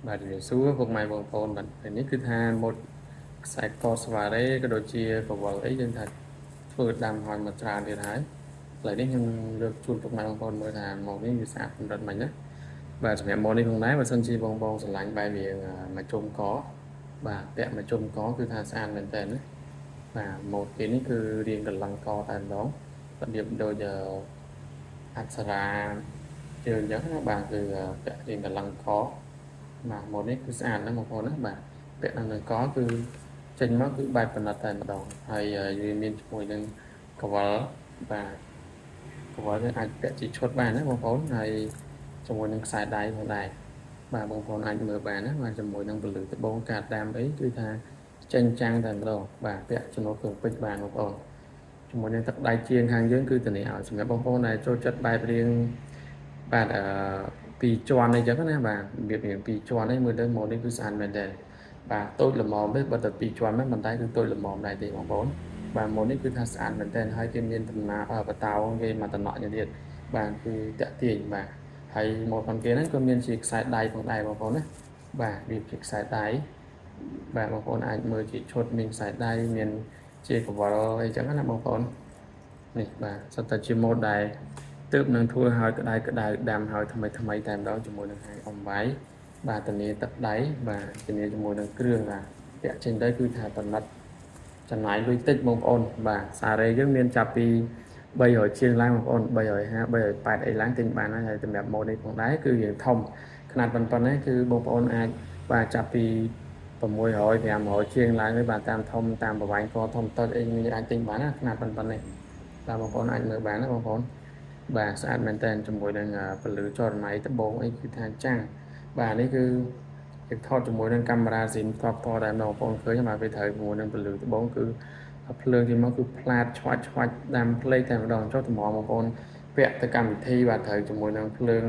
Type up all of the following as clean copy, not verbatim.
បាទជំរាបសួរពុកម៉ែបងប្អូនបាទថ្ងៃនេះគឺថាម៉ូដខ្សែកស្វារ៉េក៏ដូចជាកវលអីយើងថាធ្វើដាំឲ្យមកច្រើនទៀតហើយឥឡូវនេះខ្ញុំលើកជូនពុកម៉ែបងប្អូនមើលថាម៉ូដនេះវាស្អាតកម្រិតម៉េចណាបាទសម្រាប់ម៉ូដនេះផងដែរបើសិនជាបងបងស្រឡាញ់បែបរៀងមកជុំកបាទពាក់មកជុំកគឺថាស្អាតមែនតើណាបាទម៉ូដគេនេះគឺរៀងកន្លងកតែម្ដងរបៀបដូចអប្សរាជើងអញ្ចឹងណាបាទគឺពាក់រៀងកន្លងកបាទម៉ូដនេះគឺស្អាតណាស់បងប្អូនណាបាទពាក់នឹងកគឺចេញមកគឺបែបប៉ណិតតែម្ដងហើយវាមានជាមួយនឹងកវលបាទកវលនេះអាចពាក់ជាឈុតបានណាបងប្អូនហើយជាមួយនឹងខ្សែដៃផងដែរបាទបងប្អូនអាចមើលបានណាបាទជាមួយនឹងពលឺត្បូងកាតដាំអីគឺថាចេញចាំងតែម្ដងបាទពាក់ចំណូលគ្រឿងពេជ្របានបងប្អូនជាមួយនឹងទឹកដៃជាងខាងយើងគឺធានាឲ្យសម្រាប់បងប្អូនដែលចូលចិត្តបែបរៀងបាទអឺពីរជាន់អីចឹងណាបាទរបៀបរៀងពីរជាន់អីមើលទៅម៉ូដនេះគឺស្អាតមែនតើបាទតូចល្មមទេបើតែពីរជាន់ហ្នឹងប៉ុន្តែគឺតូចល្មមដែរទេបងប្អូនបាទម៉ូដនេះគឺថាស្អាតមែនតើហើយគេមានតំណាបតោងគេមកតំណក់យ៉ាងទៀតបាទគឺតាក់ទាញបាទហើយម៉ូដផងគេហ្នឹងក៏មានជាខ្សែដៃផងដែរបងប្អូនណាបាទវាជាខ្សែដៃបាទបងប្អូនអាចមើលជាឈុតមានខ្សែដៃមានជាកវលអីចឹងណាបងប្អូននេះបាទសុទ្ធតែជាម៉ូដដែលទើបនឹងធ្វើឲ្យក្តៅក្តៅដាំឲ្យថ្មីថ្មីតែម្ដងជាមួយនឹងហាងអំវាយបាទធានាទឹកដៃបាទធានាជាមួយនឹងគ្រឿងបាទពាក់ចេញទៅគឺថាតំណិតចំណាយលុយតិចបងប្អូនបាទសារ៉េយើងមានចាប់ពី300ជាងឡើងបងប្អូន350 380អីឡើងទិញបានហើយសម្រាប់ម៉ូដនេះផងដែរគឺយើងធំຂະຫນាតប៉ុណ្ណេះគឺបងប្អូនអាចបាទចាប់ពី600 500ជាងឡើងទៅបាទតាមធំតាមប្រវែងកធំតូចអីនេះអាចទិញបានណាຂະຫນាតប៉ុណ្ណេះបាទបងប្អូនអាចមើលបានណាបងប្អូនបាទស្អាតមែនតើជាមួយនឹងពលឺចរណៃត្បូងអីគឺថាចាំងបាទនេះគឺគេថតជាមួយនឹងកាមេរ៉ាស៊ីនផ្ទាល់ផ្ទាល់តែម្ដងបងប្អូនឃើញបាទវាត្រូវជាមួយនឹងពលឺត្បូងគឺភ្លើងទីមកគឺផ្លាតឆ្វាច់ឆ្វាច់ដាំផ្លេកតែម្ដងចុះតម្រាំបងប្អូនពាក់ទៅកម្មវិធីបាទត្រូវជាមួយនឹងភ្លើង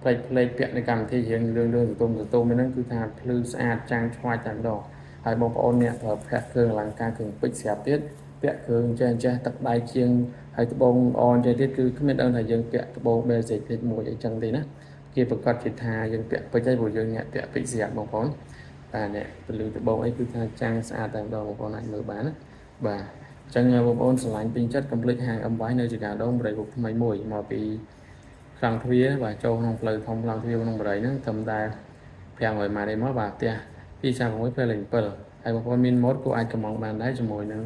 ផ្លេកផ្លេកពាក់នៅកម្មវិធីរៀងលឿងលឿងសតុំសតុំហ្នឹងគឺថាភ្លឺស្អាតចាំងឆ្វាច់តែម្ដងហើយបងប្អូនអ្នកប្រើប្រាស់គ្រឿងអលង្ការគ្រឿងពេជ្រស្រាប់ទៀតពាក់គ្រឿងចេះចេះទឹកដៃជាងហើយត្បូងអនចេះទៀតគឺគ្មានដឹងថាយើងពាក់ត្បូង basic លេខ1អីចឹងទេណាគេប្រកាសជាថាយើងពាក់ពេជ្រហើយព្រោះយើងអ្នកពាក់ពេជ្រស្រាប់បងប្អូនបាទអ្នកពលឺត្បូងអីគឺថាចាំងស្អាតតែម្ដងបងប្អូនអាចមើលបានណាបាទអញ្ចឹងបងប្អូនស្រឡាញ់ពេញចិត្តកុំភ្លេចហាង MY នៅចកាដងបរិយាថ្មីមួយមកពីខ្លាំងទ្វារបាទចូលក្នុងផ្លូវធំខ្លាំងទ្វារក្នុងបរិយាហ្នឹងត្រឹមតែ500ម៉ែត្រទេមកបាទផ្ទះ236ផ្លូវលេខ7ហើយបងប្អូនមានម៉ូតក៏អាចកំងបានដែរជាមួយនឹង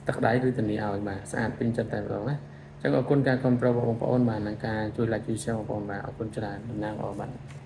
ទឹកដៃគឺធានាឲ្យបាទស្អាតពេញចិត្តតែម្ដងណាអញ្ចឹងអរគុណការគាំទ្ររបស់បងប្អូនបាទនិងការជួយ like ជួយ share បងប្អូនបាទអរគុណច្រើនតំណាងអរបាទ។